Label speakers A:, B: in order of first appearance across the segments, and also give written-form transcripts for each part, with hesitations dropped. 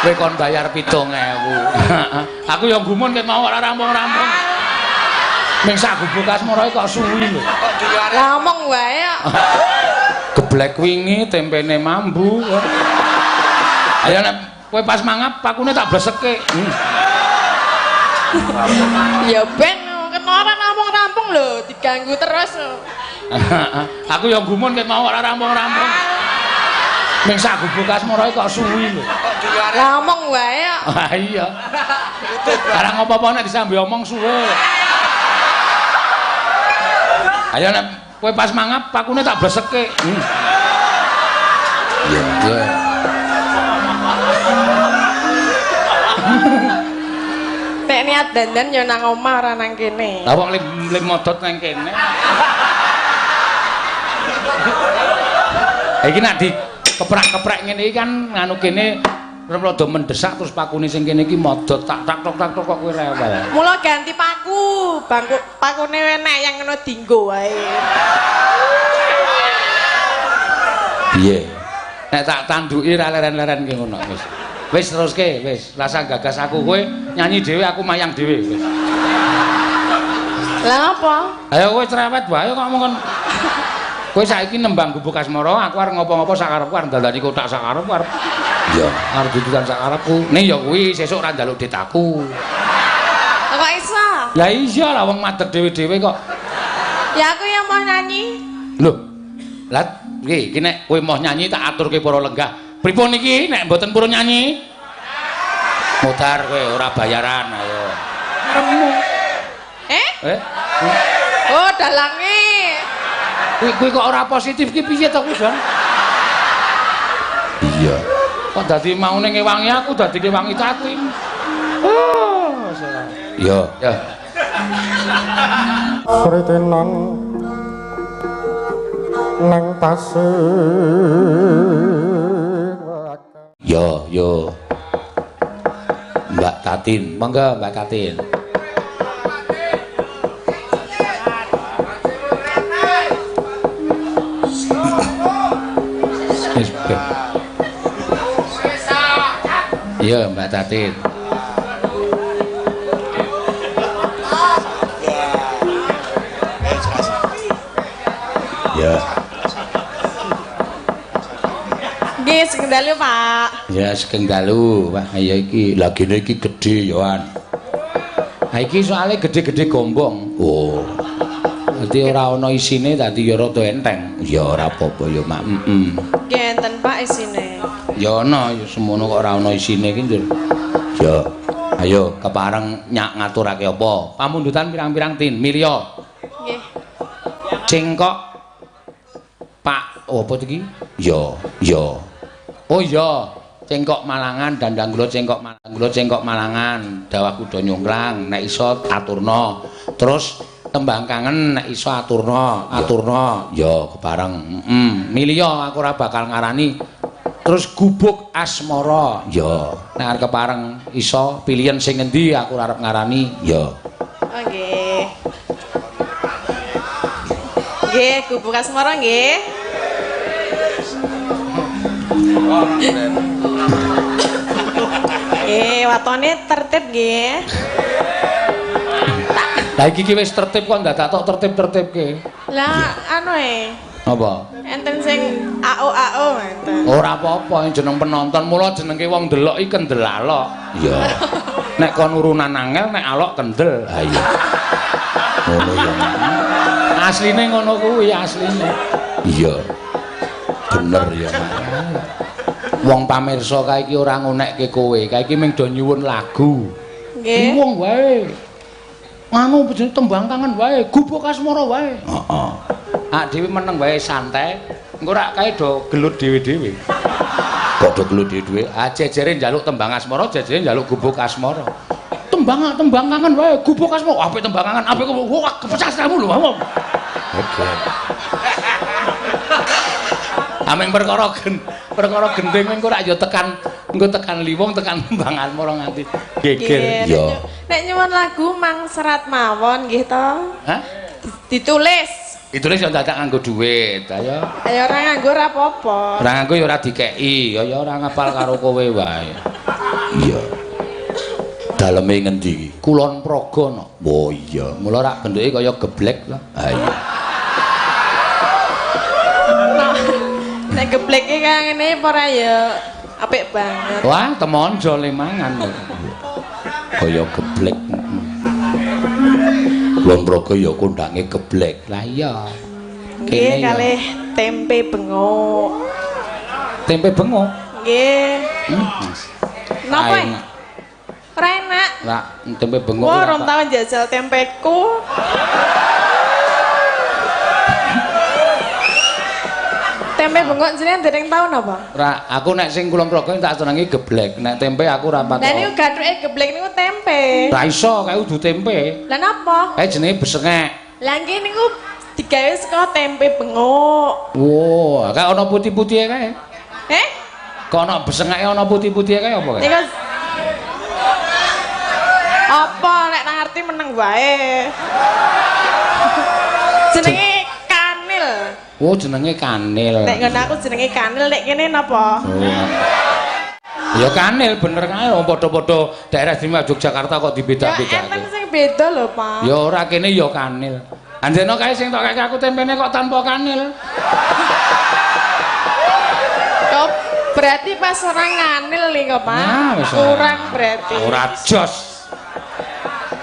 A: Kowe kon bayar 7.000. Aku ya gumun ket mau ora rampung-rampung. Ming sak gubuk asmara kok suwi lho.
B: Lah omong wae kok.
A: Geblek wingi tempene mambu. Ayo nek kowe pas mangap pakune tak bleseke.
B: Ya ben kena ora rampung-rampung lho, diganggu terus.
A: Aku ya gumun ket mau ora rampung-rampung. Ming sak gubuk asmara kok suwi lho.
B: Lah omong wae kok.
A: Ah iya. Barang apa-apa nek disambi omong suwe. Ayo nek kowe pas mangap pakune tak bleseke. Iya, iya.
B: Nek niat dandan ya nang omah ora nang kene.
A: Lah wong lim modot nang kene. Iki nek di keprak-keprek ngene iki kan nganu kene rada mendesak terus pakune sing kene iki modot tak tak tok tak tok kok kowe rewel.
B: Mula ganti paku, bangku pakune enek yang ngono dinggo wae.
A: Piye? Nek tak tanduki ra leren-leren ki ngono wis. Wis teruske wis, rasa gagas aku kowe nyanyi dhewe aku mayang dhewe wis.
B: Lah apa?
A: Ayo kowe cerewet wae kok mongkon. Kowe saiki nembang gubuk asmara, aku arep ngopo-ngopo sakarepku arep dandani kotak sakarepku arep. Iya, arep dudukan sakarepku. Ning ya kuwi sesuk ora njaluk dit aku.
B: Kok iso?
A: Lah iya lah wong madeg dhewe-dhewe kok.
B: Ya aku yang mau nyanyi.
A: Lho. Lah iki iki nek kowe mau nyanyi tak aturke para lenggah. Pripun iki nek mboten purun nyanyi? Mutar kowe ora bayaran ayo. Remu.
B: Eh?
A: Eh?
B: Oh, dalange.
A: Kuwi kok ora positif ki piye to kuwi, Jon? Iya. Kok dadi maune ngewangi aku dadi ngewangi cacing. Oh, salah. Iya, ya.
C: Kritenan nang pasir.
A: Yo, yo. Mbak Tatin, monggo Mbak Tatin. Iya Mbak Tatin. Ya.
B: Nggih, sugeng dalu, Pak.
A: Ya, sugeng dalu. Wah, ya iki lagine iki gedhe ya, Wan. Ha iki soalé gedhe-gedhe gombong. Oh. Dadi ora ana isine dadi ya rada enteng. Ya ora apa-apa ya, Mak. Heeh.
B: Nggih enten, Pak, isine.
A: Ya ana, ya semono kok ora ana isine iki, Njur. Ya. Ayo kepareng nyak ngaturake apa? Pamundutan pirang-pirang tin, milya.
B: Nggih.
A: Cengkok Pak, oh, apa iki? Ya, ya. Oh iya, cengkok Malangan, dandang gula cengkok Malangan, gula cengkok Malangan, dawah kuda nyungklang, nek iso aturna. Terus tembang kangen nek iso aturna, aturna. Ya, kepareng. Heeh. Milya aku ora bakal ngarani. Terus gubuk asmara. Ya, nek arep kepareng iso pilihan sing ngendi aku ora arep ngarani. Ya.
B: Oh nggih. Nggih, gubuk asmara nggih. Nggih, watone tertib nggih.
A: Lah iki wis tertib kok ndadak tok tertib-tertibke.
B: Lah anu e.
A: Apa?
B: Enten sing AO-AO enten.
A: Ora apa-apa jeneng penonton, mula jenenge wong ndelok iki kendel alok. Iya. Nek kon urunan angel nek alok kendel. Ha iya. Ngono ya. Asline ngono kuwi asline. Iya. Bener ya, Mak. Wong pamirsa kae iki ora ngonekke kowe, kae iki mung do nyuwun lagu.
B: Nggih.
A: Wong wae. Nganu jenenge tembang kangen wae, gubuk asmara wae. Heeh. Ak dhewe meneng wae santai, engko rak kae do gelut dhewe-dhewe. Padha gelut dhewe-dhewe. Ah jejere njaluk tembang asmara, jejere njaluk gubuk asmara. Tembang tembang kangen wae, gubuk asmara. Apik tembang kangen, apik wah kepecah kamu lho. Oke. Ameng perkara perkara gendhing engko rak ya tekan engko tekan liwung tekan tembang asmara nganti geger. Iya.
B: Nek nyuwun lagu mang serat mawon nggih to?
A: Hah?
B: Ditulis.
A: Ditulis ya dadak nganggo dhuwit. Ayo.
B: Ayo ora nganggo ora apa-apa.
A: Ora nganggo ya ora dikeki, ya ora ngapal karo kowe wae. Iya. Daleme ngendi iki? Kulon Progo no. Oh iya, mula rak bentuke kaya geblek to. Ha iya.
B: Nek geblek iki kaya ngene apa ora ya apik banget.
A: Wah, temon jole mangan. Kaya geblek. Kulon Progo ya kondange geblek. Lah iya.
B: Nggih kalih tempe bengok.
A: Tempe bengok?
B: Nggih. Napa? Ora enak.
A: Lah, tempe bengok.
B: Wah, rong tau njajal tempeku. Tempe bengok jenengan dereng tau napa?
A: Ora, aku nek sing Kulon Progo tak senengi geblek. Nek tempe aku ora patok.
B: Lah niku gathuke geblek niku tempe.
A: Ra iso, kae udu tempe.
B: Lah napa?
A: Kae jenenge besengek.
B: Lah nggih niku digawe saka tempe bengok.
A: Wah, kae ana putih-putihe kae.
B: Eh?
A: Kok ana besengeke ana putih-putihe kae apa kae?
B: Niku apa nek ra ngerti meneng wae. Jenenge kanil.
A: Oh, jenenge kanil.
B: Nek ngono aku jenenge kanil, nek kene napa?
A: Oh. Ya kanil bener kae wong padha-padha daerah istimewa Yogyakarta kok dibeda-bedake.
B: Ya enten sing beda lho, Pak.
A: Ya ora kene ya kanil. Anjeno kae sing tok kake aku tempene kok tanpa kanil.
B: Kok berarti pas ora nganil iki kok, Pak.
A: Nah,
B: kurang berarti.
A: Ora jos.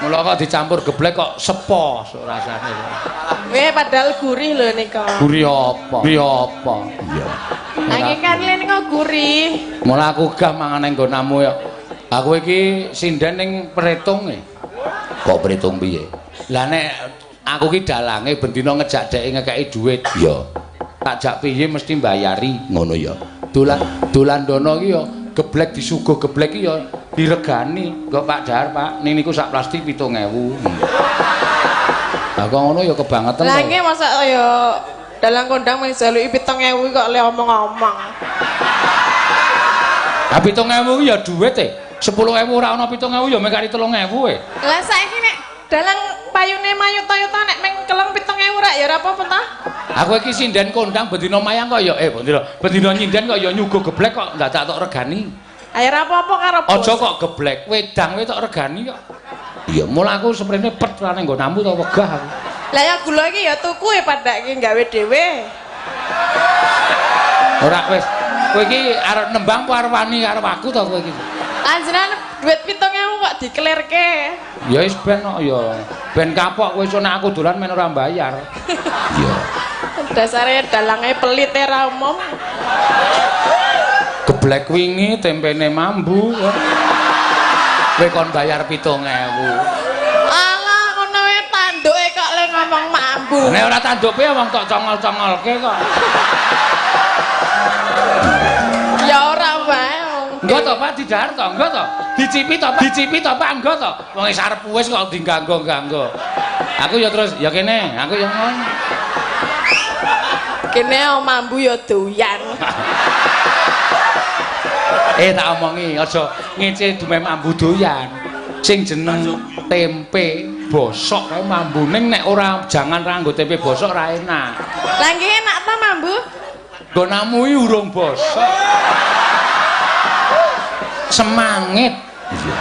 A: Mula kok dicampur geblek kok sepo rasane.
B: Weh padahal gurih lho nika.
A: Gurih apa? Gurih apa? Iya.
B: Nanging kanile nika gurih.
A: Mula aku gah mangan nang nggonamu ya. Aku iki sinden ning Pretung e. Kok Pretung piye? Lah nek aku ki dalange bendina ngejak dheke ngekeki dhuwit. Iya. Tak jak piye mesti mbayari ngono ya. Dolan dolan dono ki ya geblek disuguh geblek ki ya diregani. Nggo Pak Dahar, Pak, ning niku sak plastik 7.000. Lah kok ngono ya kebangetan.
B: Lah nggih mosok ya dalang kondang mung jaluki 7.000 kok le omong-omong.
A: Lah 7.000 ki ya dhuwit e. 10.000 ora ana 7.000 ya mung kari 3.000 e.
B: Lah saiki nek dalang payune mayuta-yuta nek mung keleng 7.000 rak ya ora apa-apa ta?
A: Aku iki sinden kondang bendina mayang kok ya bendina nyinden kok ya nyuguh geblek kok ndadak tok regani.
B: Ayo ora apa-apa karo bos.
A: Aja kok geblek, wedang kowe tok regani kok. Iya, mula aku seprene pet ra ning nggonamu to wegah aku.
B: Lah ya gula iki ya tuku e padake gawe dhewe.
A: Ora wis. Kowe iki arep nembang apa arep wani karo aku to kowe iki?
B: Anjenengan dhuwit 7.000 kok diklerke.
A: Ya wis ben kok ya. Ben kapok kowe iso nek aku dolan men ora mbayar. Iya.
B: Dasare dalange pelit e ra umum.
A: Geblek wingi tempene mambu. Kowe kon bayar 7.000.
B: Alah ngono wae tanduke kok le ngomong mambu.
A: Nek ora tanduke wong tok congol-congolke kok.
B: Ya ora wae.
A: Engko to Pak didahar to, engko to. Dicipi to, dicipi to Pak, engko to. Wong wis arep wis kok diganggo-ganggo. Aku ya terus ya kene, aku ya ngono.
B: Kene mambu ya doyan.
A: Tak omongi aja ngece dumeh mambu doyan. Sing jeneng tempe bosok kae mambu ning nek ora jangan ra nggo tempe bosok ra enak.
B: Lah nggih enak ta mambu?
A: Nggonamu iki urung bosok. Semangit. Iya.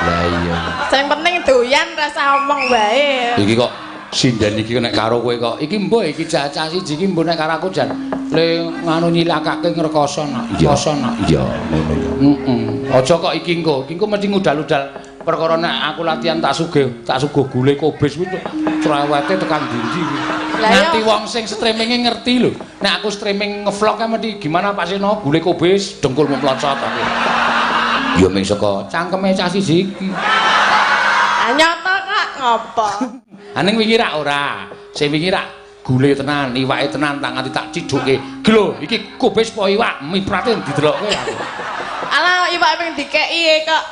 A: Lah iya.
B: Sing penting doyan rasa omong wae.
A: Iki kok sinden iki nek karo kowe kok. Iki mbuh iki cacah siji iki mbuh nek karo aku jan le nganu nyilakake ngrekoso nak. Iya. Iya, ngono ya. Heeh. Aja kok iki engko. Iki engko mesti ngudal-udal perkara nek aku latihan tak suguh gule kobis kuwi cerewete tekan ndi-ndi kuwi. Nganti wong sing streaminge ngerti lho. Nek aku streaming ngevlog kan mesti gimana Pak Seno gule kobis dengkul mlocot aku. Ya ming saka cangkeme cah siji iki.
B: Ah nyata kok ngopo?
A: Aning wingi rak ora. Sing wingi rak gule tenan, iwake tenan tak nganti tak cidhuke. Glo, iki kobis po iwak miprate didelokke aku.
B: Alah iwak ping dikeki kok.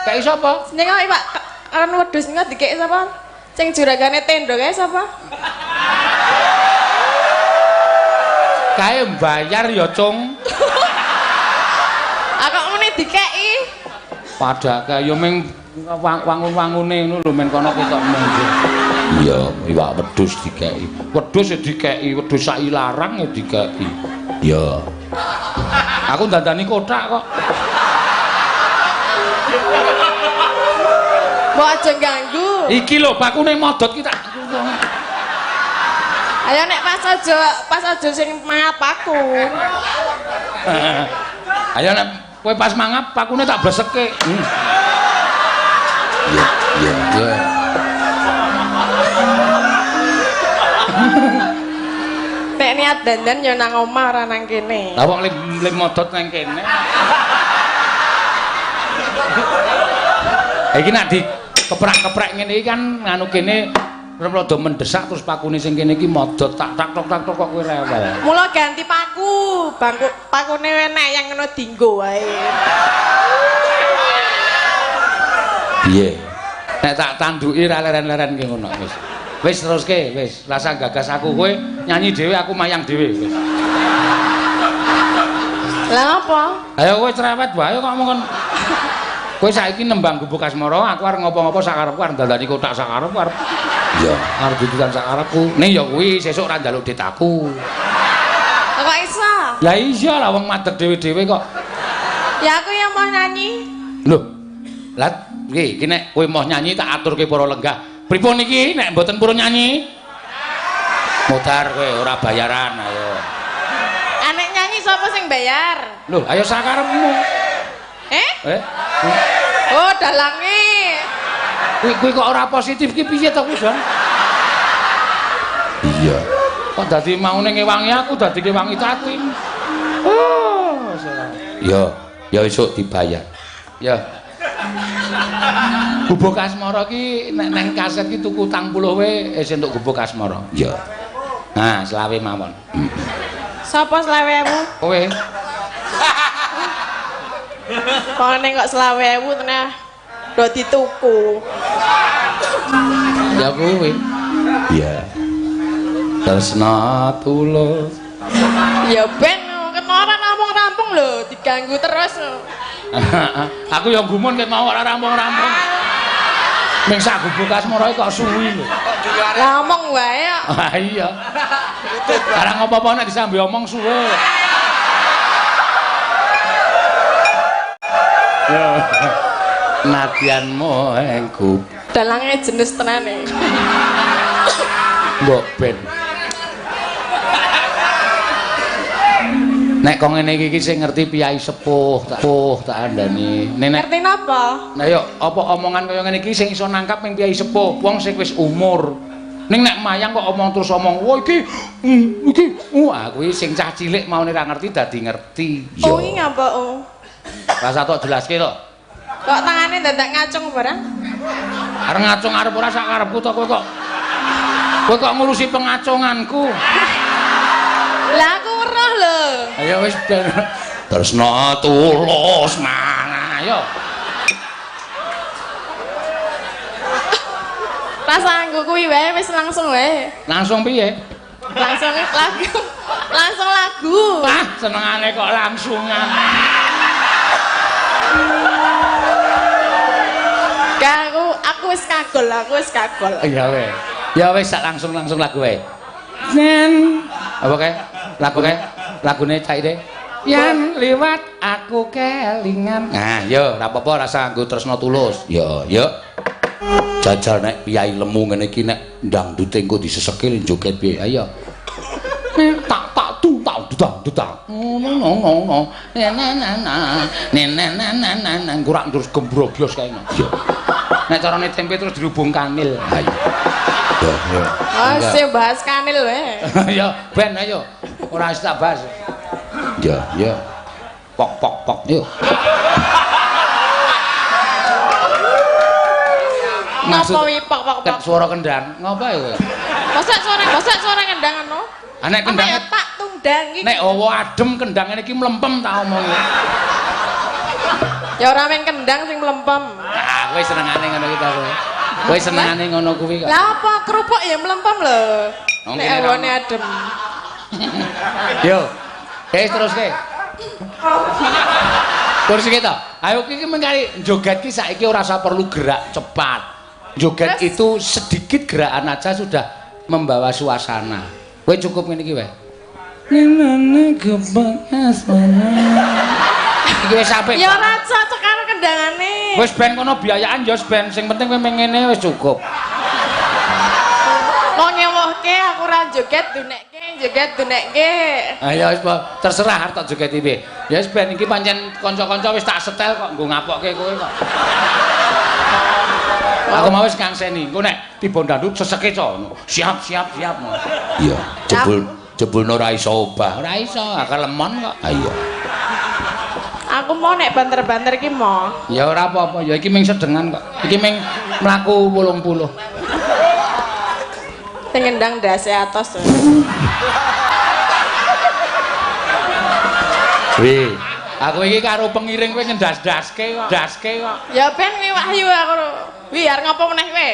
A: Kei sapa?
B: Sing iwak kan wedhus nika dikeki sapa? Sing juragane tendo kae sapa?
A: Kae mbayar ya, Cung.
B: Ah kok muni dikeki?
A: Padake ya ming wangun-wangune ngono lho men kono ketok mungkin. Iya, iwak wedhus dikeki. Wedhus ya dikeki, wedhus sak ilarang ya dikeki. Iya. Aku dandani kothak kok.
B: Mbok aja ganggu.
A: Iki lho bakune modot ki tak.
B: Ayo nek pas aja sing mangap aku.
A: Ayo nek kowe pas mangap pakune tak bleseke. Iya, iya, iya.
B: Nek niat dandan ya nang omah ora nang kene.
A: Lah wong lim modot nang kene. Iki nek di keprak-keprek ngene iki kan nganu kene rada mendesak terus pakune sing kene iki modot tak tak tok tak tok kok kowe rewel.
B: Mula ganti paku, bangku pakune enek yang ngono dinggo wae.
A: Piye? Nek tak tanduki ra leren-leren ki ngono wis. Wis teruske wis, rasa gagas aku kowe nyanyi dhewe aku mayang dhewe wis.
B: Lah apa?
A: Ayo kowe cerewet wae kok mongkon. Kowe saiki nembang Gubuk Asmara, aku arep ngopo-ngopo sakarepku arep dandani kothak sakarepku arep. Iya, arep dudutan sakarepku. Ning ya kuwi sesuk ora njaluk dit aku.
B: Kok iso?
A: Lah iya lah wong madeg dhewe-dhewe kok.
B: Ya aku yang mau nyanyi.
A: Lho. Lah iki iki nek kowe mau nyanyi tak aturke para lenggah. Pripun iki nek mboten purun nyanyi? Modar kowe ora bayaran ayo.
B: Nek nyanyi sapa sing bayar?
A: Lho, ayo sakarepmu.
B: Eh?
A: Eh?
B: Oh, dalange.
A: Kuwi kok ora positif ki piye to kuwi, Don? Iya. Kok dadi maune ngewangi aku dadi ngewangi cacing. Oh, salah. Ya, ya esuk dibayar. Ya. Gubuk Asmara ki nek nang kaset ki tuku 30 wae wis entuk Gubuk Asmara. Iya. Nah, selawe mawon.
B: Sapa 25.000?
A: Kowe.
B: Kok ning kok 25.000 teneh do dituku.
A: Ya kuwi. Iya. Tresna tulus.
B: Ya ben kena ora rampung-rampung lho, diganggu terus.
A: Aku ya gumun ket mau ora rampung-rampung. Ming sak Gubuk Asmara kok suwi lho.
B: Lah omong wae kok.
A: Ah iya. Barang apa-apa nek disambi omong suwe. Nadyanmu engku.
B: Dalange jenis tenane.
A: Mbok ben. Nek kok ngene iki sing ngerti piyai sepuh, tak puh tak andani. Nek
B: ngerti napa?
A: Lah yo apa omongan kaya ngene iki sing iso nangkap ning piyai sepuh, wong sing wis umur. Ning nek mayang kok omong terus omong, "Wah iki, iki." Wah, kuwi sing cah cilik maune ra ngerti dadi ngerti.
B: Oh, iki ngapa, oh?
A: Rasa tok jelaske to.
B: Kok tangane dadak ngacung barang?
A: Arep ngacung arep ora sak karepku to kowe kok. Kowe kok ngurusi pengacunganku.
B: Lah aku weruh lho.
A: Ayo wis tresna tulus mana ayo.
B: Rasa anggo kuwi wae wis langsung wae.
A: Langsung piye?
B: Langsung lagu. Langsung lagu.
A: Ah, senengane kok langsungan.
B: Gak, aku wis kagol, aku wis kagol.
A: Iya weh. Ya wis sak langsung-langsung lagu wae. Nen. Apa kae? Lagu kae? Lagune cah ide. Yen liwat aku kelingan. Nah, yo ora apa-apa rasa nggo tresna tulus. Yo, yo. Jajal nek piyai lemu ngene iki nek ndangdute engko diseseki joget piye? Ayo. Tak tak tu tak tu tak tu tak. No no no no. Na na na na. Na na na na na na. Kurang terus gembrobyos kae. Yo. Nek carane tempe terus dirubung kanil. Ayo. Yo yo.
B: Oh, sing bahas kanil wae.
A: Ya, ben ayo. Ora wis tak bahas. Ya, ya. Pok pok pok yo.
B: Maksud pok pok pok.
A: Suara kendang, ngopo ya kowe?
B: Mosok suara kendang ngono?
A: Ah nek kendang
B: ya tak tundang iki.
A: Nek hawa adem kendang ngene iki mlempem tak omongi.
B: Ya ora men kendang sing mlempem.
A: Ah, kowe senengane ngono ki ta kowe. Kowe senengane ngono kuwi kok.
B: Lah apa kerupuk ya mlempem lho. Nek hawane adem.
A: Yo. Wis teruske. Kursi kita. Ayo iki mengkari joget ki saiki ora usah perlu gerak cepat. Joget itu sedikit gerakan aja sudah membawa suasana. Kowe cukup ngene iki wae. Nenene gebek asmana. Iki wis apik.
B: Ya ora cocok karo kendangane.
A: Wis ben kono biayaan ya ben, sing penting kowe mengene wis cukup.
B: Wong ngewohke aku ora joget dunekke, joget dunekke.
A: Ayo wis terserah arep tak joget piye. Ya wis ben iki pancen kanca-kanca wis tak setel kok nggo ngapokke kowe kok. Aku mau wis ngangseni. Engko nek tiba ndandut seseke co. Siap siap siap. Iya, jebul ora iso obah. Ora iso, kelemon kok. Ha iya.
B: Aku mau nek banter-banter iki mau.
A: Ya ora apa-apa, ya iki ming sedengan kok. Iki ming mlaku 80.
B: Sing ngendang ndase atos.
A: Wih, aku iki karo pengiring kowe ngendas-ndaske kok. Ndaske kok.
B: Ya ben kuwi Wahyu aku. Wih, arep ngopo meneh kowe?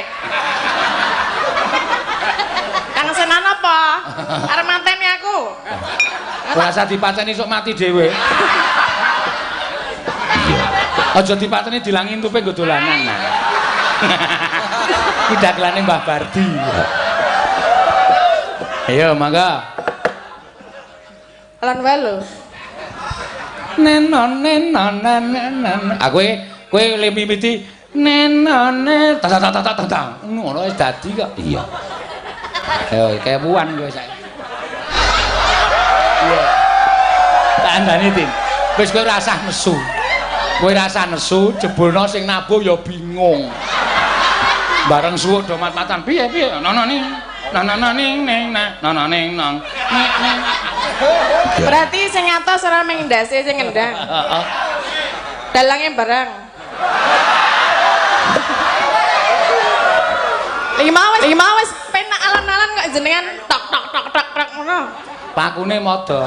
B: Kang Senan apa? Arep mateni aku.
A: Ora usah dipateni sok mati dhewe. Aja dipateni dilangi entupe nggo dolanan. Iki dagelane Mbah Bardi. Ayo mangga.
B: Lan wae lho.
A: Nenon nenon nenon. Aku kowe le mimiti nenone ta ta ta ta ta. Ngono wis dadi kok. Iya. Ayo kewuan kowe saiki. Iya. Tak andani Tin. Wis kowe ora usah nesu. Kowe ora usah nesu, jebulno sing nabuh ya bingung. Bareng suwuk do mat-matan piye piye nono ning nang nang ning ning nang nang ning nang ning ning.
B: Berarti sing atos ora mung ndase sing ngendang.
A: Heeh.
B: Dalange barang. Iki mau wis penak alon-alon kok jenengan tok tok tok tok tok ngono.
A: Pakune modho.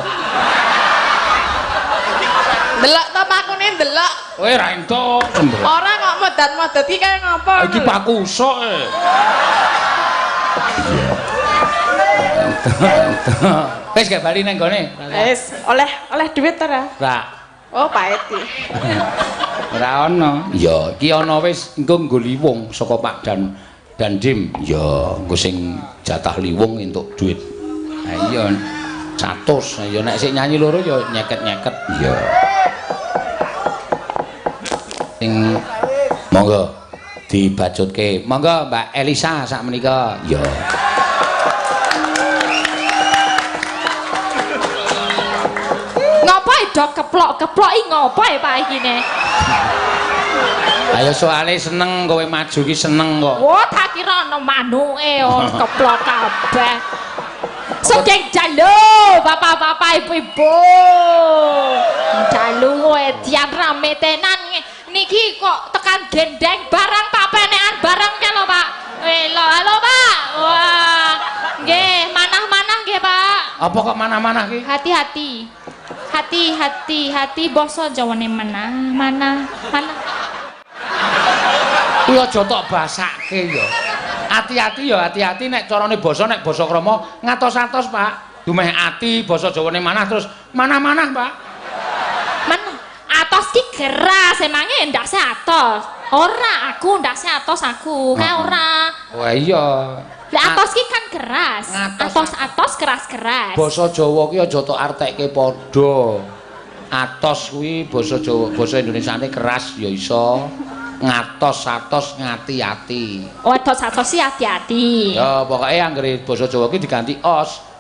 B: Delok to pakune delok.
A: Kowe ra entuk.
B: Ora kok modat-modat iki kaya ngopo.
A: Iki paku usuk e. Wis gak bali nang gone.
B: Wis, oleh duit ta ora?
A: Ora.
B: Oh, pahit iki.
A: Ora ana. Ya, iki ana wis engko nggo liwung saka Pak Dan Dandim. Ya, engko sing jatah liwung entuk duit. Ha iya 100. Ya nek sik nyanyi loro ya nyeket-nyeket. Iya. Sing monggo dibacutke. Monggo Mbak Elisa sak menika. Ya.
D: Ngopo do keplok-keplok iki ngopo e Pak iki ne?
A: Ayo soalé seneng kowe maju ki seneng kok.
D: Wah, tak kira ana manuke keplok kabeh. Sugeng dalu bapak-bapak ibu-ibu. Dalu edian rame tenan niki kok tekan gendeng barang Pak penekan barang ke lho Pak. Lho, halo Pak. Wah, nggih, manah-manah nggih Pak.
A: Apa kok manah-manah ki?
D: Hati-hati. Hati-hati, hati basa Jawane manah, manah, manah.
A: Kuwi aja tok basake ya. Ati-ati ya, ati-ati nek carane basa nek basa krama ngatos-atos, Pak. Dumeh ati basa Jawane manah terus manah-manah, Pak.
D: Manah atos ki keras emange ndase atos. Ora, aku ndase atos aku. Kae ora.
A: Wah iya.
D: Lah atos ki kan keras. Atos-atos keras-keras.
A: Basa Jawa ki aja tok artekke padha. Atos kuwi basa Jawa, basa Indonesiane keras ya iso. Ngatos-atos ngati-ati.
D: Oh, atos-atos sih ati-ati.
A: Ya, pokoke anggere basa Jawa ki diganti os.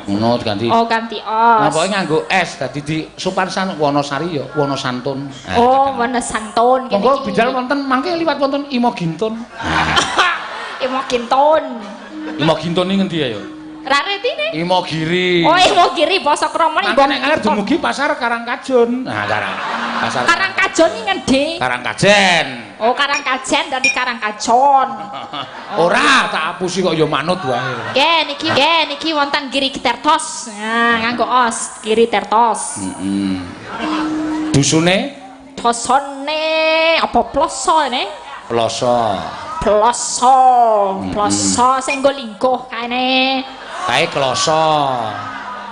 A: Ngono diganti.
D: Oh, ganti os.
A: Nah, pokoke nganggo es dadi di sopan san Wonosari ya, Wonosantun.
D: Oh, Wonosantun kene.
A: Monggo bidal wonten mangke liwat wonten Imogintun.
D: Imogintun.
A: Imogintun iki ngendi ya?
D: Raretine?
A: Imogiri.
D: Oh, Imogiri basa krama
A: iki. Nek arep dumugi pasar Karangkajun. Nah, Karang pasar
D: Karangkajun iki ngendi?
A: Karangkajen.
D: Oh, Karangkajen dadi Karangkajun.
A: Ora, tak apusi kok ya manut wae.
D: Nggih, niki nggih niki wonten Giri Tertos. Nah, nganggo os, Giri Tertos.
A: Heeh. Dusune?
D: Dosone apa ploso ne?
A: Ploso.
D: Ploso, ploso sing nggo lingkuh kaene.
A: Kae kloso.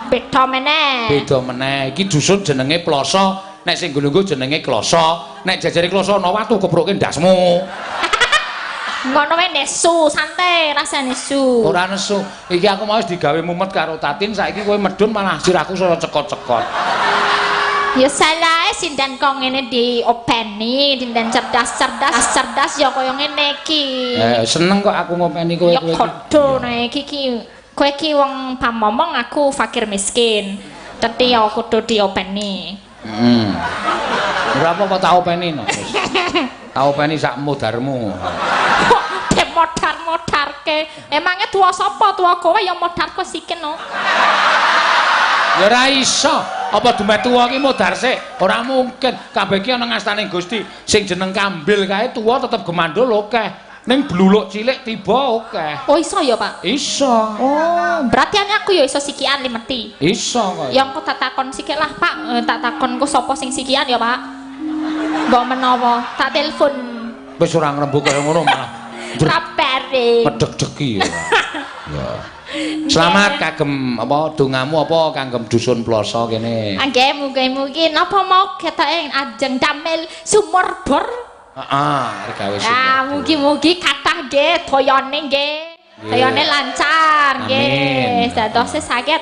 D: Beda meneh.
A: Beda meneh. Iki dusun jenenge Ploso, nek sing nggo jenenge Kloso. Nek jajare Kloso ana watu kepruke ndasmu.
D: Ngono wae nesu, santai rasa nesu.
A: Ora nesu. Iki aku mau wis digawe mumet karo Tatin, saiki kowe medun malah sirahku saya cekot-cekot.
D: Ya salah sindan kok ngene diopeni, dindan cerdas-cerdas, cerdas ya kaya ngene iki.
A: Seneng kok aku ngopeni kowe
D: Ya kodho nek iki ki kowe iki wong pamomong, aku fakir miskin. Dadi ya kudu diopeni.
A: Heeh. Ora apa-apa tak openi no. Tak openi sak modarmu.
D: Kok modar-modarke. Emangnya tuwa sapa? Tuwa kowe ya modar kok siken no.
A: Ya ora iso. Apa dumeh tuwa ki modar sik? Ora mungkin. Kabeh ki ana ngastane Gusti. Sing jeneng kambil kae tuwa tetep gemandul akeh. Ning bluluk cilik tiba akeh.
D: Oh iso ya, Pak?
A: Iso.
D: Oh, berarti aku ya iso sikian limeti.
A: Iso kok.
D: Ya engko tak takon sikik lah, Pak. Tak takon ku sapa sing sikian ya, Pak? Mbok menawa tak telepon.
A: Wis ora ngrembug kaya ngono malah.
D: Rapere.
A: Medhek-dheki ya. Ya. Selamat kagem apa dongamu apa kagem dusun Ploso kene.
D: Nggih, mugi-mugi napa mau ketoke ajeng damel sumur bor.
A: Heeh, gawe sumur.
D: Ah, mugi-mugi kathah nggih toyone nggih. Toyone lancar nggih. Dadose saged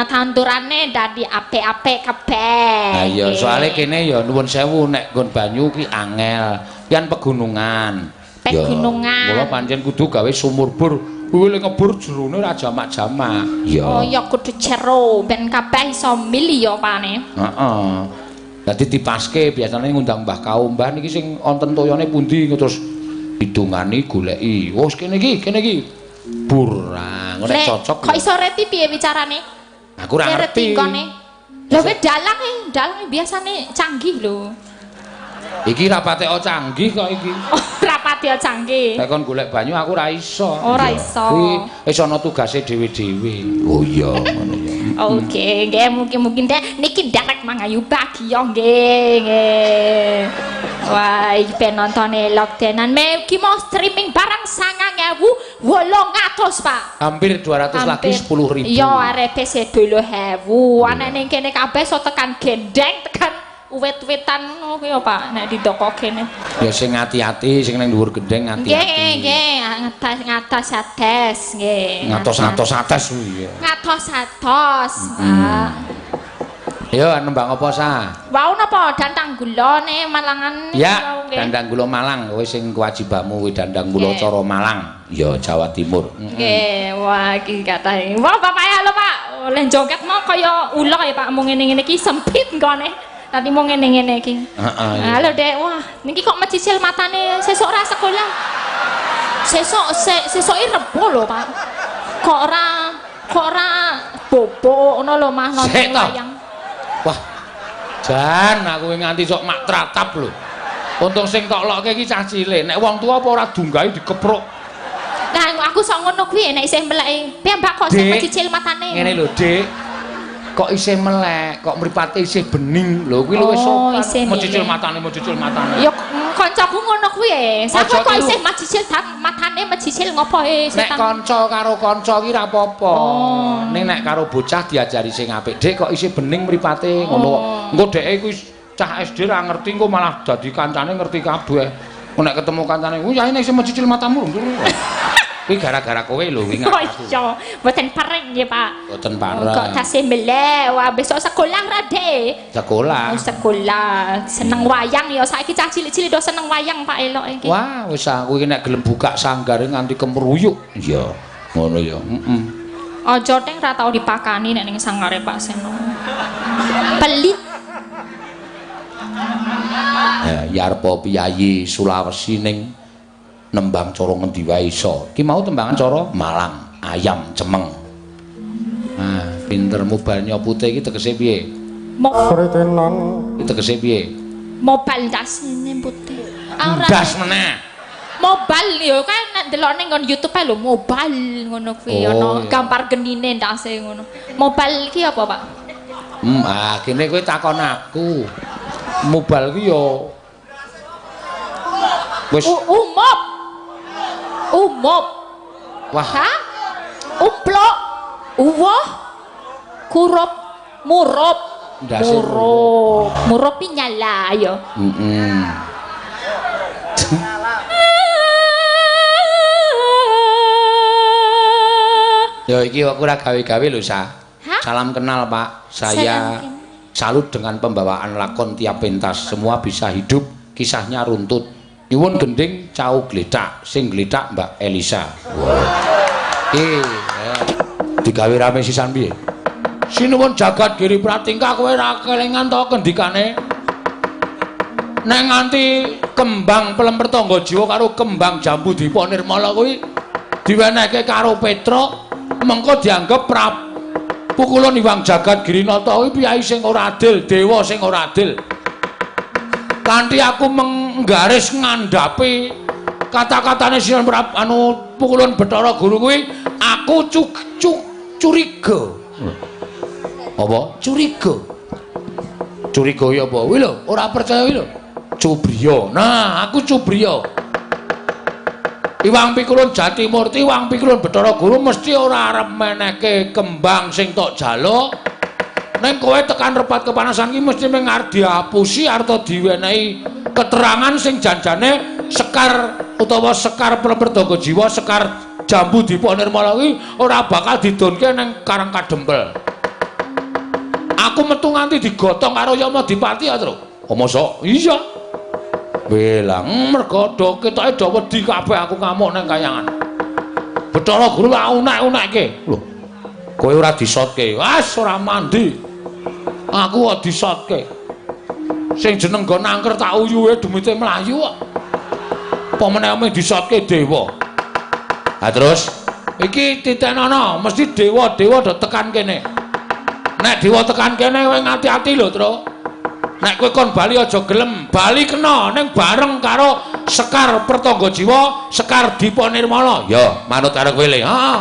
D: tandurane dadi apik-apik kabeh.
A: Ha iya, soalé kene ya nuwun sewu nek nggon banyu ki angel, pian pegunungan.
D: Pegunungan.
A: Mula pancen kudu gawe sumur bor. Kuwi lek ngebur jerone ora jamak-jamak. Iya.
D: Oh ya kudu jero ben kabeh iso milih ya pane.
A: Heeh. Dadi dipaske biasane ngundang Mbah Kaum, Mbah niki sing wonten toyone pundi terus didongani goleki. Wis kene iki, kene iki. Bur. Ah, ngono nek cocok.
D: Kok iso reti piye wicarane?
A: Aku ora ngerti.
D: Lha kowe dalang e, dalang biasane canggih lho.
A: Iki ra patek canggih kok iki.
D: Oh, ra patek canggih.
A: Nek kon golek banyu aku ora iso.
D: Ora iso.
A: Kuwi wis ana tugase dhewe-dhewe. Oh iya ngono ya.
D: Oke, nggih mugi-mugi niki nderek mangayu bagya nggih nggih. Wah, iki penontone lockdownan. Iki mau streaming barang 9.800, Pak.
A: Hampir 200 lagi 10.000.
D: Iya, arepe 10.000. Ana ning kene kabeh so tekan gendeng, tekan uwit-witan ngono kuwi ya, Pak, nek didokok kene.
A: Ya sing ati-ati, sing ning dhuwur gendeng ati-ati.
D: Nggih, nggih, ngatos ates nggih.
A: Ngatos-atos ates kuwi ya.
D: Ngatos-atos, Pak.
A: Yo nembang apa sa?
D: Wau napa dandang gula ne Malangan
A: ya, dandang gula Malang kowe sing kewajibanmu kuwi dandang gula cara Malang. Ya Jawa Timur.
D: Nggih, wah iki katahe. Wah, bapake halo Pak. Oleh joget mau kaya ula ya Pak, mung ngene-ngene iki sempit nggone. Tadi mau ngene-ngene iki.
A: Heeh.
D: Halo Dek, wah niki kok mecicil matane sesuk ora sekolah. Sesuk sesuke rebo lho Pak. Kok ora bobok ngono lho Mas nonton wayang.
A: Wah. Jan aku nganti sok mak tratap lho. Untung sing tok lokke iki cah cilik. Nek wong tuwa apa ora dunggahi dikepruk.
D: Lah aku sok ngono kuwi nek isih meleke. Piye Mbak kok sing mecicil matane?
A: Ngene lho, Dik. Kok isih melek, kok mripate isih bening lho kuwi luwih sopan. Mecicil matane, mecicil matane.
D: Ya kancaku ngono kuwi e. Sapa kok isih mecicil matane mecicil ngopo e
A: setan. Nek kanca karo kanca ki ra apa-apa. Ning nek karo bocah diajari sing apik, Dik kok isih bening mripate ngono kok. Engko dheke kuwi cah SD ra ngerti engko malah dadi kancane ngerti kabeh. Engko nek ketemu kancane, "Ku yae nek isih mecicil matamu." Kuwi gara-gara kowe lho wingi aku.
D: Oh iya, mboten pareng nggih, Pak.
A: Mboten pareng.
D: Kok tasih melek, wah besok sekolah ra, Dek?
A: Sekolah.
D: Oh, sekolah. Seneng wayang ya saiki cah cilik-cilik do seneng wayang Pak elok iki.
A: Wah, wis aku iki nek gelem buka sanggare nganti kemruyuk. Iya, ngono ya. Heeh.
D: Aja teng ra tau dipakani nek ning sanggare Pak Seno. Pelit.
A: Ya arep piyayi Sulawesi ning nembang cara ngendi wae iso. Ki mau tembangan cara Malang, ayam cemeng. Nah, pintermu banyo putih iki tegese piye? Iki tegese piye?
D: Mobile dasne putih.
A: Ndas meneh.
D: Mobile ya kan nek delok ning nggon YouTube ae lho mobile ngono kuwi ana gambar genine ndase ngono. Mobile iki apa, Pak?
A: Kene kowe takon aku. Mobile ki ya wis
D: umop. Umop.
A: Wah.
D: Ha? Umplok. Uwoh. Kurup. Murup. Murup. Murup nyala ya.
A: Heeh. Ya iki aku ora gawe-gawe lho, Sa. Salam kenal, Pak. Saya salut dengan pembawaan lakon tiap pentas. Semua bisa hidup, kisahnya runtut. Nyuwun gending cau gletak, sing gletak Mbak Elisa. Wah. Digawe rame sisan piye? Sinuwun jagat Giri Pratingkah kowe ora kelingan to kendikane? Nek nganti kembang Pelemper Tangga Jiwa karo kembang Jambu Dipa Nirmala kuwi diwenehke karo Petruk, mengko dianggep pukulun Iwang Jagat Girinata kuwi piyai sing ora adil, dewa sing ora adil. Kanthi aku menggaris ngandhapi kata-katane Sinuwun anu pukulun Bathara Guru kuwi, aku curiga. Apa? Curiga. Curiga ya apa? Kuwi lho, ora percaya kuwi lho. Cubriya. Nah, aku cubriya. Iwang Pikulun Jatimurti, Iwang Pikulun Bathara Guru mesti ora arep menehke kembang sing tok jaluk. Ning kowe tekan repat kepanasan ki mesti mung arep diapusi arep diwenehi keterangan sing janjane sekar utawa sekar Pelemper Tangga Jiwa, sekar Jambu Dipa Nirmala kuwi ora bakal didonke ning Karang Kadempel. Aku metu nganti digotong karo Yama Dipati ya, Tru. Oh, mosok? Iya. Belang mergo do ketoke do wedi kabeh aku ngamuk nang kayangan. Bathara Guru tak unek-unekke. Lho. Kowe ora disotke. Wes ora mandi. Aku kok disotke. Sing jeneng nggon angker tak uyuhe demite mlayu kok. Apa meneh mung disotke dewa. Ha terus iki titenono mesti dewa-dewa do tekan kene. Nek dewa tekan kene kowe ngati-ati lho, Tru. Nek kowe kon bali aja gelem, bali kena ning bareng karo Sekar Pertangga Jiwa, Sekar Dipa Nirmala. Ya, manut karo kowe le. Heeh.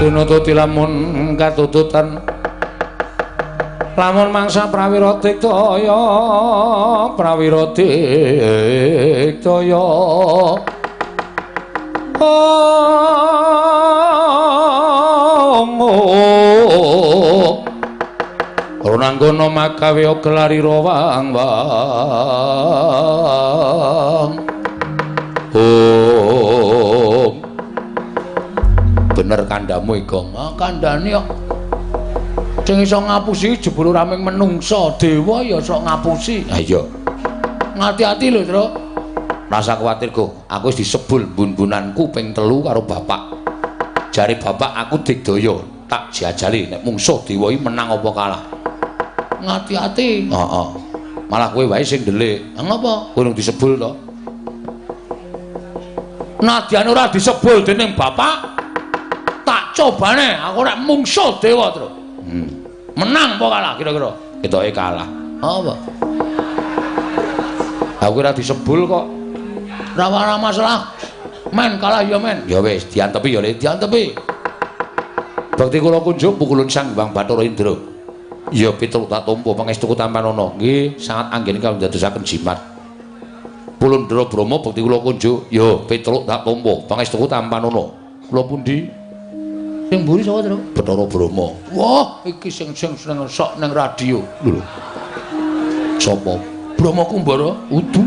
A: Tinututi lamun katututan lamun mangsa prawira diktaya prawira diktaya Runanggono magawe gelari rawang wang. Om. Bener kandhamu Igong. Ah kandhane kok sing iso ngapusi jebul ora mung menungsa, dewa ya iso ngapusi. Ha iya. Ngati-ati lho, Tru. Rasa kuwatir, Go. Aku wis disebul bun-bunanku ping 3 karo bapak. Jare bapak aku digdaya, tak jajali nek mungsuh dewa iki menang apa kalah. Ngati-ati. Heeh. Malah kowe wae sing ndelik. Ha ngopo? Kowe disebul to. Nadyan ora disebul dening bapak, tak cobane aku nek mungsuh dewa, Tru. Menang apa kalah kira-kira? Ketoke kalah. Apa? Aku ora disebul kok. Ora masalah. Men kalah ya men. Ya wis diantepi ya le, diantepi. Bakti kula kunjuk pukulun Sang Hyang Bathara Indra. Ya Petruk tak tampa pangestuku tampanana. Nggih, sangat anggen kang ndadosaken jimat. Pulundra Brahma bakti kula kunjuk. Ya Petruk tak tampa pangestuku tampanana. Kula pundi? Sing mburi sapa, Tru? Bathara Brahma. Wah, iki sing sing seneng sok ning radio. Lho. Sapa? Brahma Kumbara? Udu.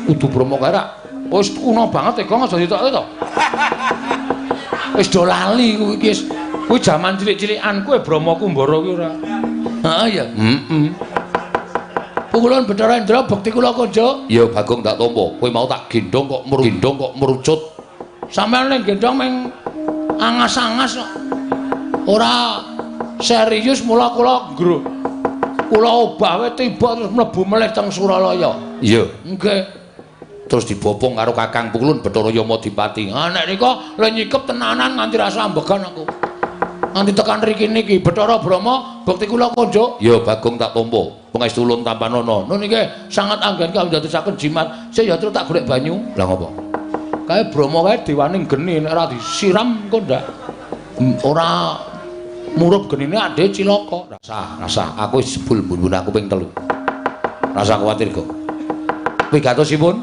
A: Udu Brahma kae rak. Wis kuno banget Gong, aja ditokke to. Wis do lali kuwi iki wis. Kuwi jaman cilik-cilikan kuwi Brahma Kumbara kuwi ora. Heeh ya. Heeh. Pukulun Bathara Indra bekti kula konjo. Ya Bagong tak tampa. Kowe mau tak gendhong kok gendhong kok merucut. Sampeyan ning gendhong meng angas-angas kok. Ora serius mula kula nggruk. Kula obah wae tiba terus mlebu melih teng Suralaya. Iya. Nggih. Terus dibopong karo Kakang Pukulun Bathara Yamadipati. Ah nek nika le nyikep tenanan nganti rasa ambegan aku. Nganti tekan riki niki Bathara Brahma bekti kula konjuk. Ya Bagong tak tampa. Pangestu ulun tampanana. Nun niki sangat anggen kawindadosaken jimat. Sik ya tak golek banyu. Lah ngopo? Kae Brahma kae dewaning geni nek ora disiram engko ndak ora murup genine ade cilaka. Rasah, rasah aku wis jebul mbun-mbun aku ping 3. Rasah kuwatir kok. Wigatosipun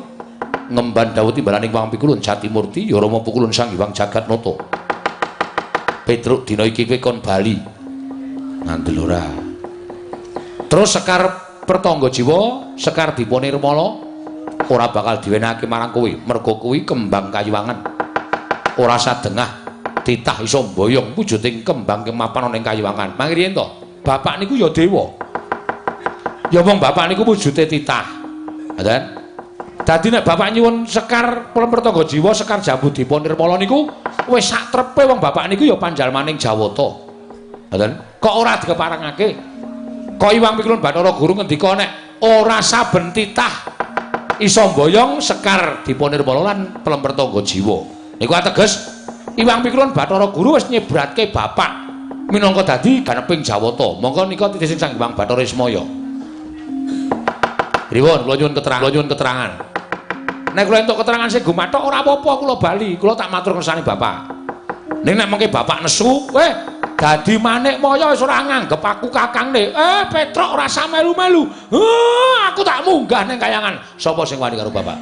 A: ngemban dawuh timbalaning Wang Pikulun Jatimurti ya Rama Pukulun Sang Hyang Jagatnata. Petruk dina iki kowe kon bali. Ngandel ora. Terus Sekar Pertangga Jiwa, Sekar Dipa Nirmala ora bakal diwenehake marang kowe, mergo kuwi kembang kayuwangan. Ora sadengah titah iso mboyong wujuding kembang kemapan ana ing kayuwangan. Mangriyen to, bapak niku ya dewa. Ya wong bapak niku wujude titah. Ngoten. Dadi nek bapak nyuwun Sekar Pertangga Jiwa, Sekar Jambu Dipa Nirmala niku wis sak trepe wong bapak niku ya panjalmaning Jawata. Ngoten. Kok ora dikeparengake? Kok Iwang Pikulun Bathara Guru ngendika nek ora saben titah iso mboyong Sekar Dipa Nirmala lan Pertangga Jiwa. Niku ateges Iwang Pikulun Bathara Guru wis nyebratke bapak minangka dadi ganeping Jawata. Monggo nika titih Sang Hyang Bathara Ismaya. Pripun kula nyuwun keterangan, kula nyuwun keterangan. Nek kula entuk keterangan sing gumathok ora apa-apa kula bali, kula tak matur kersane bapak. Ning nek mengke bapak nesu, dadi manik maya wis ora nganggep aku kakangne. Petruk ora usah melu-melu. Aku tak munggah ning kayangan. Sapa sing wani karo bapak?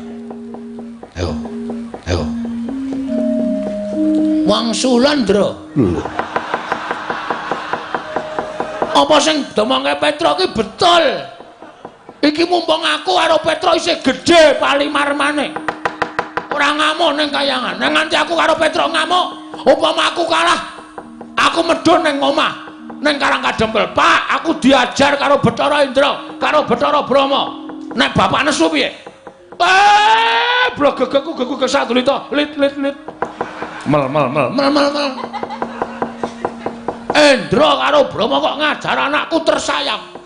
A: Ayo. Ayo. Wangsulan, Ndra. Lho. Apa sing domongke Petruk iki betul? Iki mumpung aku karo Petruk isih gedhe palimarmane. Ora ngamuk ning kayangan. Nek nganti aku karo Petruk ngamuk, upama aku kalah, aku medhun ning omah, ning Karang Kadempel. Pak, aku diajar karo Bathara Indra, karo Bathara Brahma. Nek bapak nesu piye? Blogegegku geku kesadulita, lit lit lit. Mel mel mel mel mel mel. Indra karo Brahma kok ngajar anakku tersayang.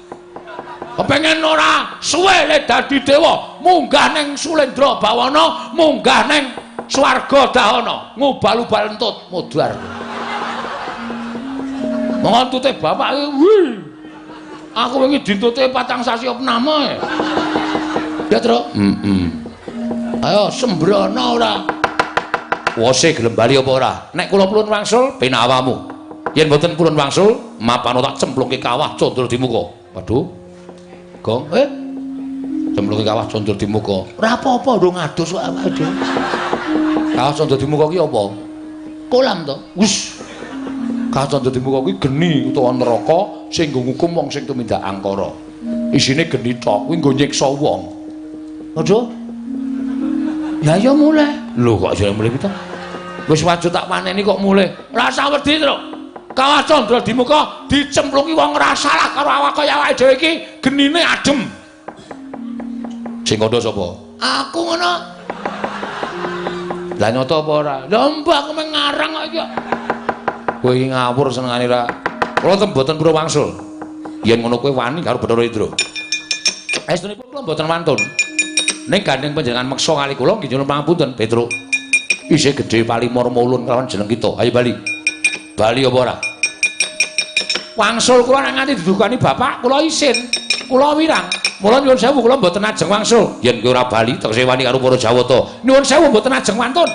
A: Kepengen ora suwe le dadi dewa, munggah ning Sulendra Bawana, munggah ning swarga Dahana, ngubal-ubal entut mudhar. Monggo entute bapak iki, wih. Aku wingi dintute 4 sasi opname. Ya, Tru. Heeh. Ayo sembrono ora. Wose gelem bali apa ora? Nek kula purun wangsul penak awamu. Yen mboten purun wangsul, mapano tak cemplungke kawah condro di muka. Waduh. Gong, cemplungke kawah condro di muka. Ora apa-apa ndung adus kok awake dhewe. Kawah condro di muka ki apa? Kolam to. Wus. Kawah condro di muka kuwi geni utawa neraka sing nggo ngukum wong sing tumindak angkara. Isine geni tok kuwi nggo nyiksa wong. Waduh. Ya ya mulih. Lho kok jare mulih pitu? Wis wajud tak paneni kok mulih. Rasa wedi, Truk. Kawah Candra di muka dicemplungi wong ora salah karo awak kaya awake dhewe iki genine adem. Sing kandha sapa? Aku ngono. Lah nyoto apa ora? Lha mbah aku meng ngarang kok iki. Kowe iki ngawur senengane ra. Kula ten mboten purun wangsul. Yen ngono kowe wani karo Bathara Indra. Estunipun kula mboten wantun. Ning gandeng panjenengan meksa kali kula nggih nyuwun pangapunten, Petruk. Isih gedhe palimur mulun kelawan jeneng kita. Ayo bali. Bali apa ora? Wangsul kula nek nganti didukani bapak, kula isin. Kula wirang. Mula nyuwun sewu kula mboten ajeng wangsul. Yen kowe ora bali tegese wani karo para Jawata. Nyuwun sewu mboten ajeng wantun.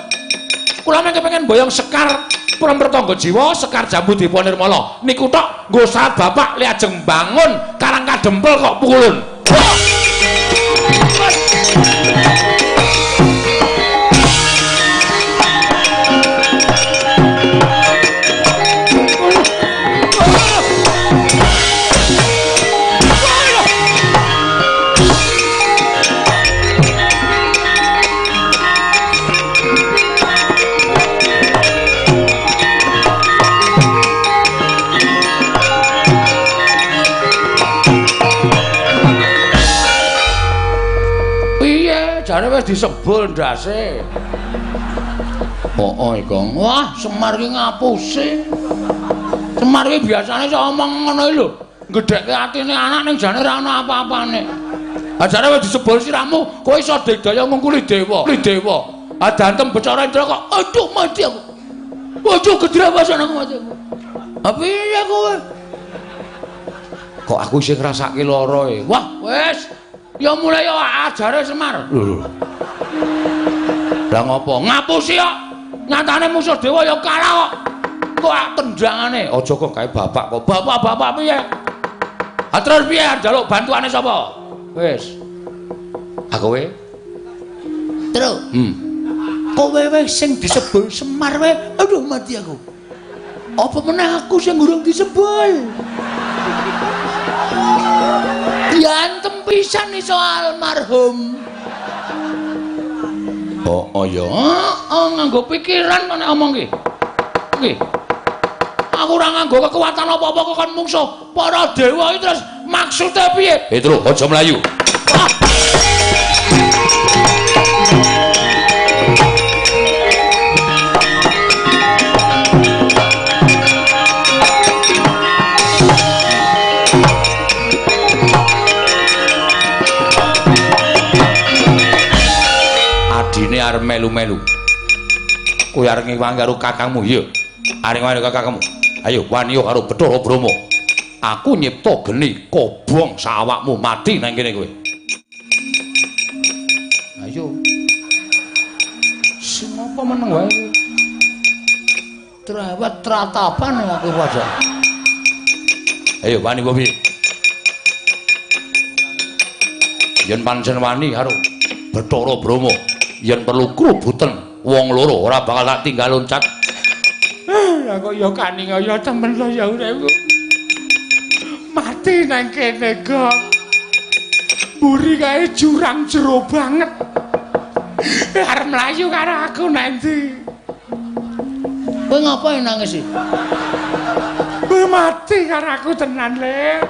A: Kula mung kepengin boyong Sekar Pertangga Jiwa, Sekar Jambu Dipa Nirmala. Niku tok nggo saat bapak le ajeng bangun Karang Kadempel kok pukulun. Jare wis disebul ndase. Heeh, Kang. Wah, Semar ki ngapusi. Semar ki biasane iso omong ngono iki lho. Gedhekke atine anak ning jane ora ana apa-apane. Ha jare wis disebul sirahmu, kowe iso digdaya ngungkuli dewa. Kuli dewa. Ha dantem Bathara Indra kok aduh mati aku. Aduh gedhewasan aku mati aku. Ha piye kowe? Kok aku isih ngrasake lara e. Wah, wis. Ya mulai ya ajare Semar. Lho lho. Lah ngopo? Ngapusi kok. Nyatane musuh dewa ya kalah kok. Kok tendangane? Aja kok gawe bapak kok. Bapak-bapak piye? Ha terus piye njaluk bantuane sapa? Wis. Ha kowe?
E: Tru. Kowe wae sing disebul Semar wae. Aduh mati aku. Apa meneh aku sing urung disebul? Diantem pisan iso almarhum.
A: Oh, oh ya. Heeh, nganggo pikiran kok nek omong ki. Ki. Aku ora nganggo kekuatan apa-apa kok kon mungsuh para dewa iki terus maksude piye? Petro, aja mlayu. Adine arep melu-melu. Kowe arep ngiwangi karo kakangmu, iya. Arep ngiwangi karo kakangmu. Ayo wani karo Bathara Brahma. Aku nyipta geni kobong sawakmu mati nang kene kowe. Ayo. Sing apa meneng wae kowe? Trawat tratapan aku waja. Ayo wani apa piye? Yen pancen wani karo Bathara Brahma, yen perlu krubuten wong loro ora bakal tak tinggal loncat.
F: Lah kok ya kaning ya temen lho ya uripku. Mati nang kene kok. Mburi kae jurang jero banget. Arep mlayu karo aku nang ndi?
E: Kowe ngapa nangis iki?
F: Kowe mati karo aku tenan, Le.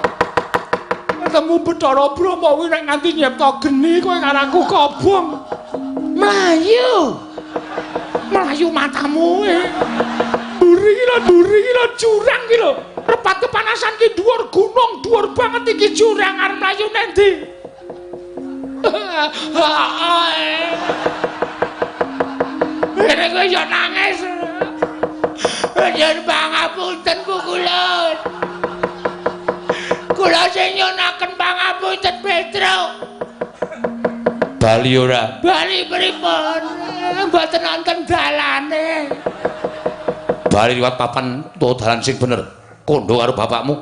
F: Ketemu Bathara Brahma kuwi nek nganti nyipta geni kowe karo aku kobong.
E: Mlayu.
F: Mlayu matamu e. Mburi iki lho, mburi iki lho jurang iki lho. Repat kepanasan ki dhuwur gunung, dhuwur banget iki jurang arep mlayu nang ndi? Ngene kowe yo nangis.
E: Nyuwun pangapunten Bu Kulon. Kula sing nyunaken pangapunten Petro.
A: Bali ora?
E: Bali pripun? Mboten wonten dalane.
A: Bali liwat papan utawa dalan sing bener. Kondo karo bapakmu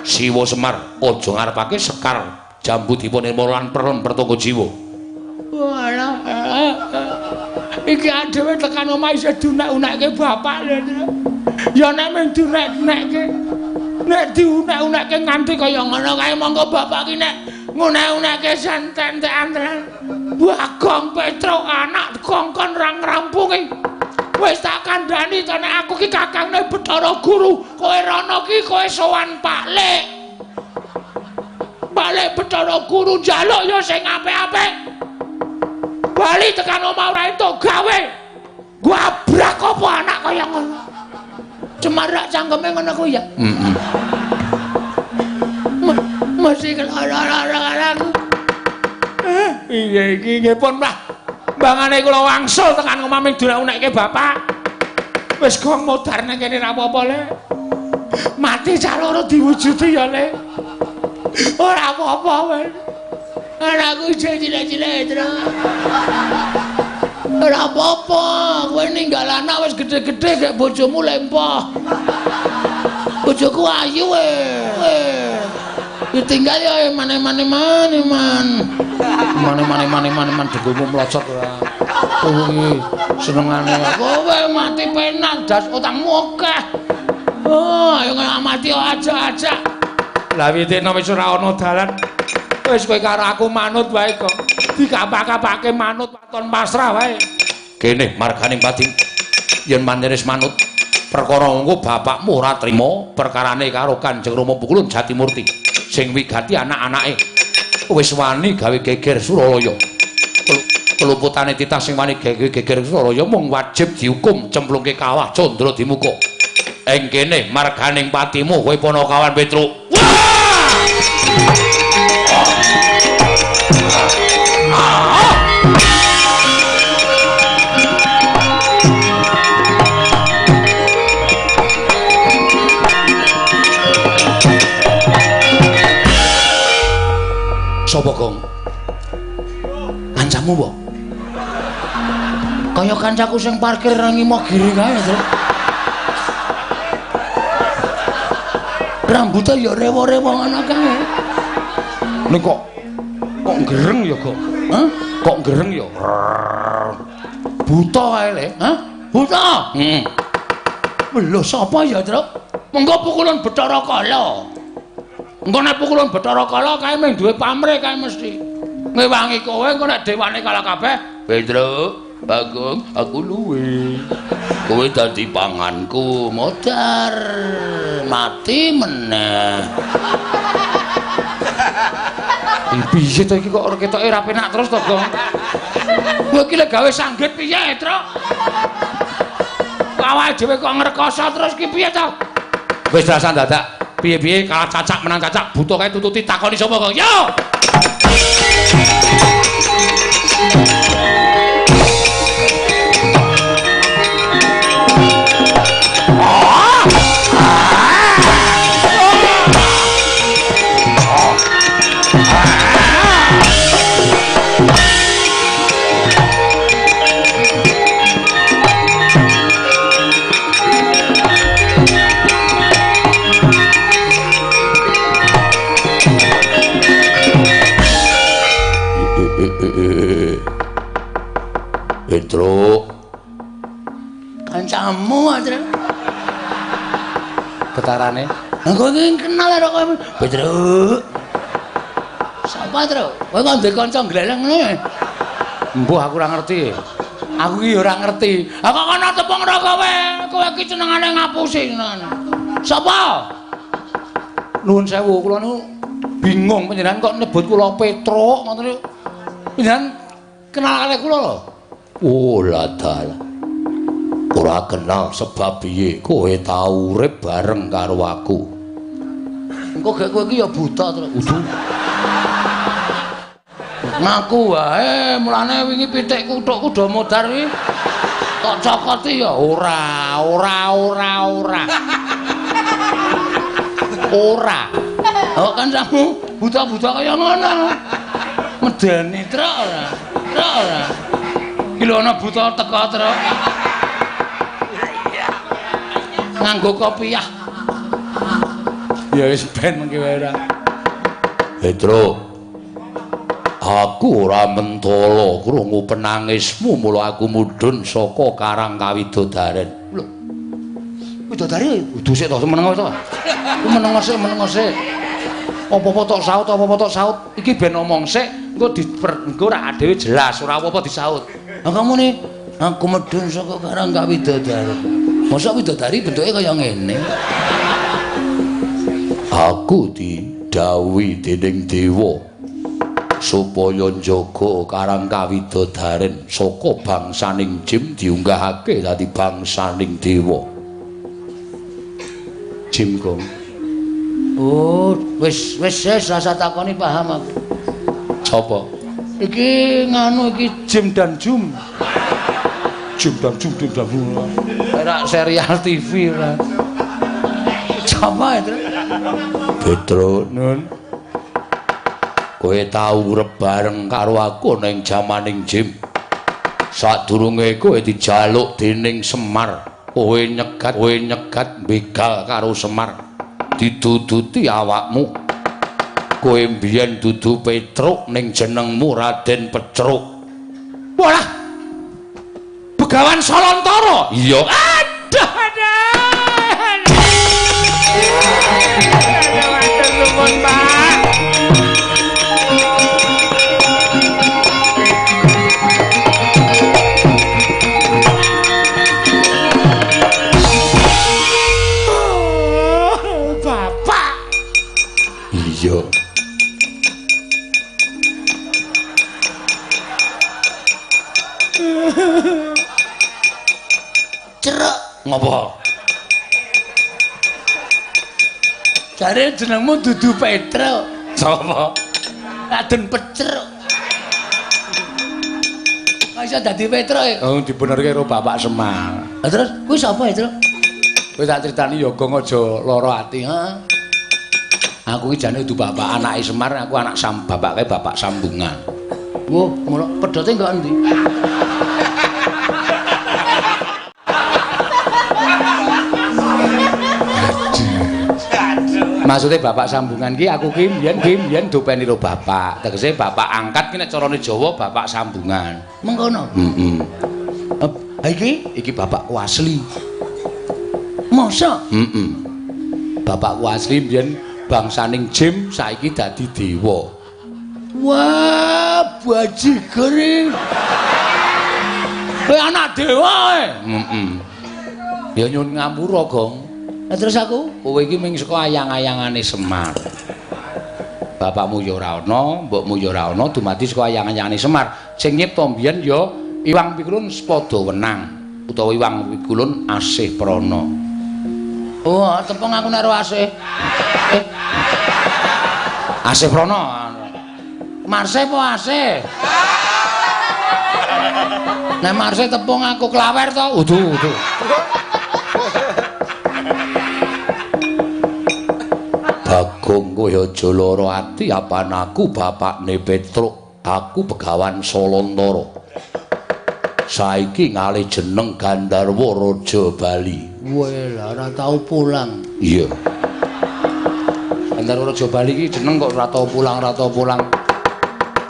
A: Siwa Semar aja ngarepake sekar jambu dipa nirmala lan perlem pertangga jiwa.
F: Walah. Iki dhewe tekan omah isih diunek-unekke bapak lho. Ya nek mung diunek-unekke. Nek diunek-unekke nganti kaya ngono kae monggo bapak ki nek ngunek-unekke santen-entekan tenan. Bagong Petro anak kongkon ra ngrampungi. Wis tak kandhani to nek aku ki kakangne Bathara Guru, kowe rono ki kowe sowan Pak Lek. Pak Lek Bathara Guru njaluk ya sing apik-apik. Bali tekan omah ora entuk gawe. Gabrak apa anak kaya ngono.
E: Cemarak cangkeme ngono kuwi ya.
A: Heeh.
E: Mesti lara-lara aku.
F: Piye iki nggih pun Mbah. Mbangane kula wangsul tekan omah ming diunek-unekke bapak. Wis gong modar nang kene ra apa-apa, Le. Mati cah loro diwujudi ya, Le. Ora apa-apa, wis.
E: Anakku isih cilik-cilik, Tru. Ora apa-apa, kowe ninggal anak wis gedhe-gedhe gek bojomu lempoh. Bojoku ayu we. Ditinggal ya mane-mane mane-man.
A: Mane-mane mane-mane dengkulmu mlocot ora. Kowe iki senengane
E: kowe mati penak das utangmu akeh. Oh, ayo mati aja-aja.
F: Lah witene wis ora ana dalan. Wis kowe karo aku manut wae kok. Dikapak-kapake manut waton pasrah wae.
A: Kene marganing pati yen pancen wis manut perkara engko bapakmu ora trima perkarane karo Kanjeng Rama Pukulun Jatimurti sing wigati anak-anake wis wani gawe geger Suralaya. Keluputane titah sing wani gawe geger Suralaya mung wajib dihukum cemplungke kawah Candra Dimuka. Ing kene marganing patimu kowe Panakawan Petruk. Wah! Kaya kancaku sing parkir nang Imogiri kae, Truk. Rambutnya ya rewo-rewo ngono kae. Ning kok gereng ya, Gong? Hah? Kok gereng ya? Buta kae le. Hah? Buta. Heeh. Lho sapa ya, Truk? Mengko pukulan Bathara Kala. Engko nek pukulan Bathara Kala kae mung duwe pamrih kae mesti. Ngewangi kowe engko nek dewane kalah kabeh, Petruk, Bagong, aku luwe. Kowe dadi panganku, modar mati meneh. Piye to iki kok ora ketoke ora penak terus to, Gong? Kowe iki lek gawe sanggit piye, Truk? Awake dhewe kok ngrekoso terus ki piye to? Wis rasa dadak piye-piye kalah cacak menang cacak buta kae tututi takoni sapa kok. Yo. Petruk, kancamu aja getarane. Lah kowe iki kenal karo kowe. Petruk. Sapa, Truk? Kowe kok ndek kanca gleleng ngono? Mbuh aku ora ngerti. Aku iki ora ngerti. Ah kok kono tepung karo kowe. Kowe iki senengane ngapusi senengane. Sapa? Nuwun sewu, kula niku bingung panjenengan kok nyebut kula Petruk ngoten niku. Panjenengan kenal kali kula lho. Oh ladal. Ora kenal sebab piye kowe tau urip bareng karo aku. Engko gek kowe iki ya buta terus. Udu. Ngaku wae, mulane wingi pitikku thukku do modar kuwi. Tok cokoti ya ora, ora, ora, ora. Ora. Oh kancamu buta-buta kaya ngono. Medeni truk ora. Truk ora. Iki lho ana buta teka truk. Nganggo kopiah. Ya wis ben mengki wae ora. Petruk. Aku ora mentala krungu penangismu mula aku mudhun saka Karang Kawidodaren. Lho. Widodari kudu sik to meneng to. Ku meneng sik, meneng sik. Apa-apa tok saut, apa-apa tok saut. Iki ben omong sik, engko engko ora dhewe jelas, ora apa-apa disaut. Lah kamu nih, aku medhun saka Karang Kawidodaren. Mosok widodari bentuke kaya ngene. Aku didhawuhi dening dewa supaya njaga Karang Kawidodaren saka bangsaning jim diunggahake dadi bangsaning dewa. Jim Gong. Oh, wis wis wis rasa takoni paham aku. Sapa? Iki nganu iki Jim dan Jum. Jim dan Jum, Jim dan Jum. Ora serial TV ora. Sapa itu? Petruk, Nun. Kowe tau urip bareng karo aku ning jamaning Jim. Sadurunge kowe dijaluk dening Semar, kowe nyegat begal karo Semar. Diduduti awakmu. Kowe mbiyen dudu Petruk ning jenengmu Raden Pecruk. Walah. Begawan Salantara. Iya. Aduh, aduh. Matur nuwun, Pak. Bapak. Iya. Cerek ngopo? Jare jenengmu dudu Petruk. Sapa? Raden Pecruk. Kok iso dadi Petruk e? Oh, dibenerke karo Bapak Semar. Lah terus kuwi sapa ya, Truk? Kowe tak critani ya Gong aja lara ati, heeh. Aku iki jane dudu bapak anake Semar, aku anak bapake bapak sambungan. Wah, mula pedote enggak endi? Maksude bapak sambungan ki aku ki mbiyen dopeni ro bapak. Tegese bapak angkat ki nek carane Jawa bapak sambungan.
E: Mengkono.
A: Heeh. Iki iki bapakku asli.
E: Masa?
A: Heeh. Bapakku asli mbiyen bangsaning jim saiki dadi dewa.
E: Wah, bajigur iki.
A: Kowe anak dewa kowe. Heeh. Ya nyuwun ngapura, Gong.
E: Lah terus aku?
A: Kowe iki ming saka ayang-ayangane Semar. Bapakmu ya ora ana, mbokmu ya ora ana, dumadi saka ayang-ayangane Semar. Sing nyipta mbiyen ya Iwang Pikulun Sepada Wenang utawa Iwang Pikulun Asih Prana.
E: Oh, tepung aku nek asih.
A: Asih Prana.
E: Marse apa asih? Nek marse tepung aku klawer to.
A: Udu, udu. Bagong kowe aja lara ati apan aku bapakne Petruk, aku Begawan Salantara. Saiki ngalih jeneng Gandharwa Raja Bali.
E: Weh, lah ora tau pulang.
A: Iya. Gandharwa Raja Bali iki jeneng kok ora tau pulang, ora tau pulang.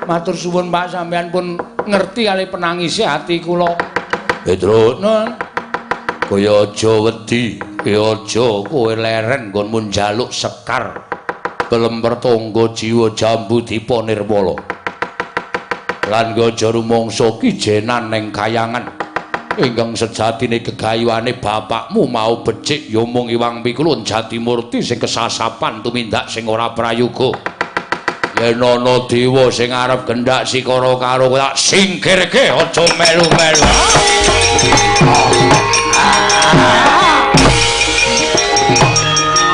A: Matur suwun Pak, sampean pun ngerti kali penangise ati kula. Petruk,
E: Nun.
A: Kowe aja wedi, kowe aja kowe leren nggonmu njaluk sekar. Kelemper tangga jiwa jambu dipa nirmala. Lan aja rumangsa kijenan ning kayangan. Ingkang sejatine gegayuhane bapakmu mau becik ya mung Iwang Pikulun Jatimurti sing kesasapan tumindak sing ora prayoga. Yen ana dewa sing arep gendak sikara karo tak singkirke aja melu-melu.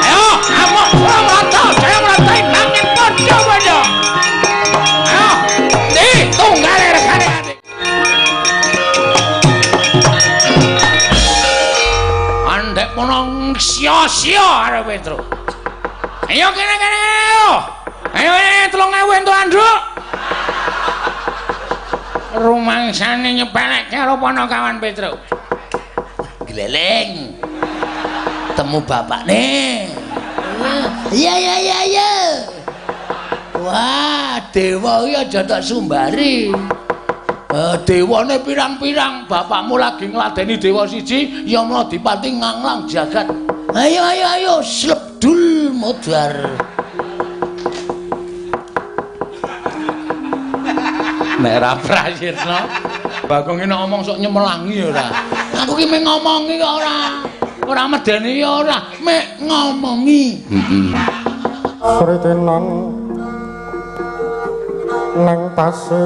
A: Ayo, amok mrata, jaya mrata nanging padha-padha. Ayo, ndi tunggale regane ati. Andek mono sia-sia arep Petruk. Ayo kene-kene ayo. Ayo 3000 entuk anduk. Rumangsane nyepelekke karo Panakawan Petruk.
E: Gleleng. Temu bapakne. Iya iya iya iya. Wah, dewa iki aja tak sumbari.
A: Dewane pirang-pirang, bapakmu lagi ngladeni dewa siji, ya Mladipati nganglang jagat.
E: Ayo ayo ayo, slebdul modar.
A: Nek ora prayitna, Bagong iki nek ngomong sok nyemelangi ora.
E: Aku ki mung ngomongi kok ora. Ora medeni ya ora, mek ngomongi.
A: Heeh.
C: Sritinan nang pasir.